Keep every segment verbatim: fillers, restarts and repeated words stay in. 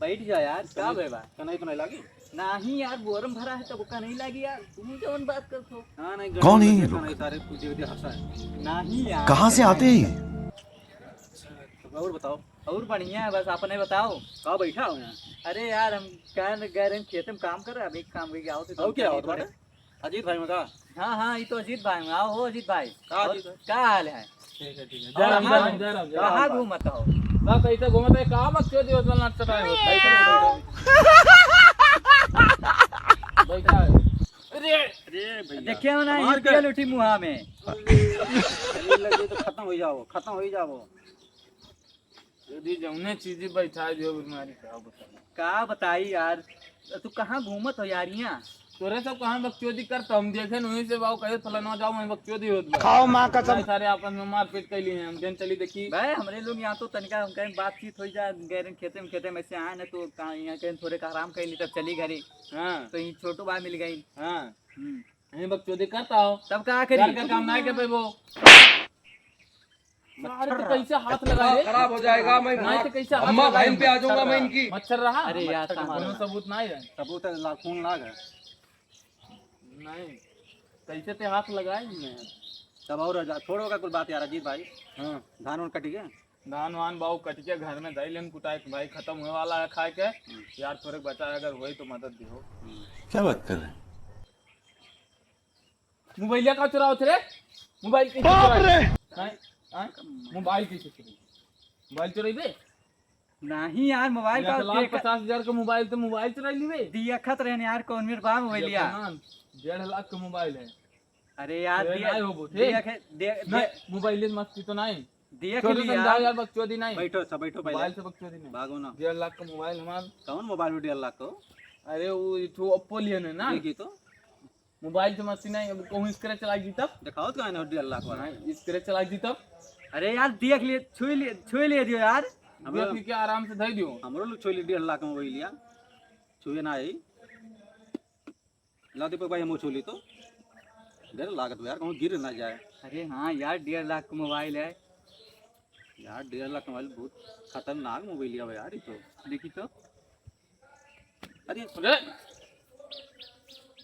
बैठ जा यार, का बे बा? कनई तो नहीं लागी? नहीं यार, बोरम भरा है तब का नहीं लागी यार, तुम जौन बात करत हो। हाँ, नहीं, कौन है ये लोग? कनई सारे पूछे हुए हंसा है। नहीं यार। कहाँ से आते हैं ये? अच्छा, तो और बताओ। और बढ़िया है, बस अपने बताओ। का बैठा हो यहाँ? अरे यार, हम कहाँ न गए रहे, खेत में काम कर रहे, अभी काम करके आओ थे। और क्या हो थोड़े? तुम्हारे? अजीत भाई में का? हाँ, हाँ, ये तो अजीत भाई में। आओ हो अजीत भाई। का और अजीत भाई? का हाल है? ठीक है, ठीक है। और जय राम, कहाँ, जय राम, जय राम, जय राम। कहाँ घूमत हो? बस ऐसे घूमत है, का बकचोदी होत वाला नाटक है? बैठा है। अरे, अरे भैया। देखिए ना, हमार ये का? तेल उठी मुहा में। अरे लगे तो खत्म हो जाओ, खत्म हो जाओ। यदि जौने चीज बैठा जो बीमारी का बताई। का बताई यार, तू कहाँ घूमत हो यार यहाँ? तोरे सब कहाँ बकचोदी करता, हम देखे नहीं से बाबू कहे फलाना जाओ, मैं बकचोदी होत बा। खाओ माँ कसम। सारे आपस में मारपीट कैली हैं, हम दिन चली देखी। भाई हमरे लोग यहाँ तो तनिका हम कहीं बातचीत हो जा, गैरन खेते में, खेते में से आए ना तो कहाँ यहाँ कहीं थोड़े का आराम कैली तब चली घरे। हाँ। तो ये छोटू भाई मिल गई। हाँ। हम्म। कहीं बकचोदी करता हो। तब का करी? घर का काम नहीं कर पेबो। सारे तो कैसे हाथ लगाए रे? खराब हो जाएगा, मैं नहीं तो कैसे हाथ अम्मा लगाए? बहन पे आ जाऊंगा मैं इनकी। मच्छर रहा? अरे यार, मच्छर के सामान कोनो रहा। सबूत नहीं है। सबूत है, ला-, खून लाग है। नहीं, कैसे ते हाथ लगाए मैं? तब और जा, छोड़ो का कुल बात यार, अजीत भाई। हाँ। धान उन कट गया? धान वान बाऊ कट के घर में धई लेन कुटाए के भाई, खत्म होए वाला है खाए के। हम्म। यार थोड़े बचा अगर होई तो मदद दिहो। हम्म। क्या बात कर रहे हैं? मोबाइलिया का चुरावत रे? मोबाइल कैसे बाप चुराई? रे! हैं? हैं? मोबाइल कैसे चुराई? मोबाइल चुराई बे? नहीं यार, मोबाइल का एक लाख देख पचास हजार का मोबाइल तो मोबाइल चुराई ली बे? दिया खत रहने यार, कौन मेरे बा मोबाइलिया? देखो ना, डेढ़ लाख का मोबाइल है। अरे यार, अरे दिया, नहीं हो वो, ठीक? दिया खे-, दे-, नहीं, दे-, मोबाइल में मस्ती तो नहीं। दिया छोटू खेली समझाओ यार। यार, बकचोदी नहीं। बैठो सब, बैठो पहले। मोबाइल से बकचोदी नहीं। भागो ना। डेढ़ लाख का मोबाइल हमार। कौन मोबाइल में डेढ़ लाख को? अरे वो एक ठो Oppo लिए ने ना। देखी तो। मोबाइल से मस्ती नहीं, अब कहूँ scratch लाग जी तब? दिखाओ तो काहे ना डेढ़ लाख वाला। नहीं, scratch लाग जी तब? अरे यार, देख लिए, छुई लिए, छुई लिए दियो यार। देख लिए क्या आराम से धई दियो। हमरो लोग छुई लिए डेढ़ लाख मोबाइल लिया। छुए ना आई। ला दीपक भाई, हम छू ली तो। डेढ़ लाख तो यार, कहूँ गिर ना जाए। अरे हाँ यार, डेढ़ लाख का मोबाइल है। यार, डेढ़ लाख मोबाइल बहुत खतरनाक मोबाइल है यार, ये तो। देखी तो। अरे। अरे,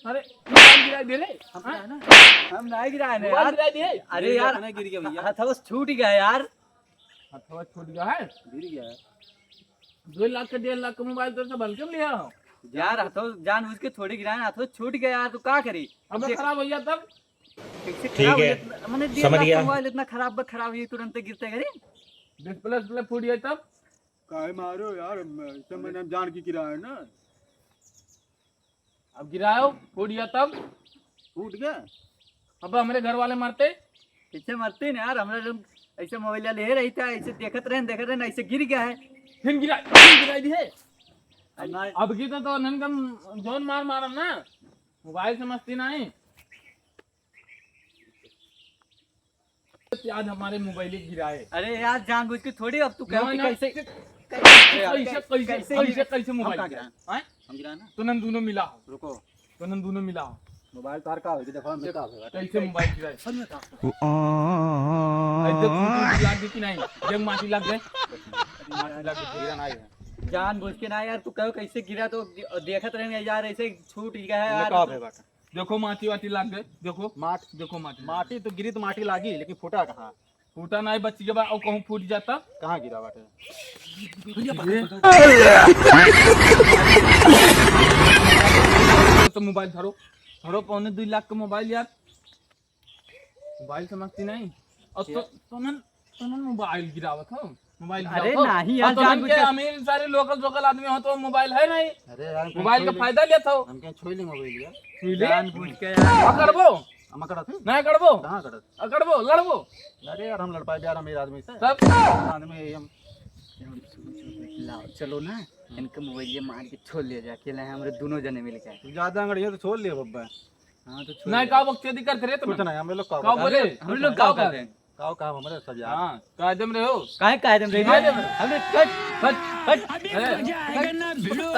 अरे, मोबाइल गिरा दे रे। हम हाँ? गिराए ना? हम नहीं गिराए ना मोबाइल यार। गिरा दे। अरे गिर गया यार, तो नहीं गिर गया भैया? हथवा से छूट गया यार। हथवा छूट गया है? गिर गया है। दो लाख का, डेढ़ लाख का मोबाइल तो सब हल्के में लिया हो। यार, हथवा जानबूझ के थोड़ी गिराए ना, हथवा छूट गया यार, तो का करी? अब देख, खराब हो गया तब? कैसे ठीक खराब हो है, जाता? मैंने डेढ़ समझ लाख का गया। मोबाइल इतना खराब, खराब ये तुरंत गिरते घरे? Display, display फूट गया तब? काहे मारो यार, हम, इसे मैंने हम जान के गिराया है ना। अब गिरायो, फूट गया तब? फूट गया? अब हमरे घर वाले मरते? कैसे मरते ना यार, हमरा लोग ऐसे मोबाइल ले रही था, ऐसे देखत रहे, देखत रहे, ऐसे गिर गया है। फिर गिरा, फिर गिराई दी है। अब ना अब की तो, तो नन कम जोन मार मारम ना, मोबाइल से मस्ती नहीं। आज हमारे मोबाइल ही गिराए। अरे यार, जानबूझ के थोड़ी, अब तू कहो ना, कि ना, कैसे, कैसे, कैसे, कैसे, कैसे, कैसे कैसे, गिरा? कैसे हम मोबाइल का गिराए? गिराए? हैं? हम गिराए ना। तो नन दोनों मिला हो। रुको। तो नन दोनों मिला हो। मोबाइल तार का हो, देखो, हम देख, का हो, कैसे मोबाइल गिराए? सब में का हो। ऐसे फूटी लाग गई कि नहीं? देख, माटी लाग गए। माटी लाग गई, गिरा ना है। जानबूझ के ना यार, तू कहो कैसे गिरा, तो दे-, देखत रहे यार, ऐसे छूट गया है ये यार। का है बात? देखो माटी वाटी लाग गए, देखो। माट-, देखो माटी। माटी तो गिरी तो माटी लागी, लेकिन फूटा कहाँ? फूटा नहीं बच गया बा, और कहूँ फूट जाता। कहाँ गिरा बाटे? तो मोबाइल धरो, धरो पौने दो लाख का मोबाइल यार। मोबाइल समझती नहीं। और तो, क्या? तोनन, तोनन मोबाइल गिरावत हो। मोबाइल अरे गिरावत हो। नहीं यार, और तोनन जानबूझ के के। अमीर सारे लोकल जोकल आदमी हो तो मोबाइल है नहीं। अरे यार, हम मोबाइल का कहीं छुई फायदा लेत हो। हम कहीं छुई ली मोबाइल यार। छुई ली? जानबूझ के यार। अकड़बो? हम अकड़त हई? नहीं अकड़बो? कहाँ अकड़त? अकड़बो, लड़बो? अरे यार, हम लड़ पाए यार अमीर आदमी से? तब? आदमी है हम। लाओ, चलो ना, इनके मोबाइल ये मार के छोड़ लिया जाए, अकेले हैं हमरे दोनों जने मिलके। ज्यादा अंगड़िया तो छोड़ लिया बब्बा। हाँ, तो छोड़ नहीं, दे। का बकचोदी करते रे तुम? कुछ नहीं, हम लोग का का बता बोले? रहे? हम लोग का का बता रहे? का काम हमारे सब यार। हाँ, कायदे में रहो। काहे कायदे में रही? कायदे में। हमने कट, कट, कट। अभी अरे। मजा आएगा ना भिड़ो।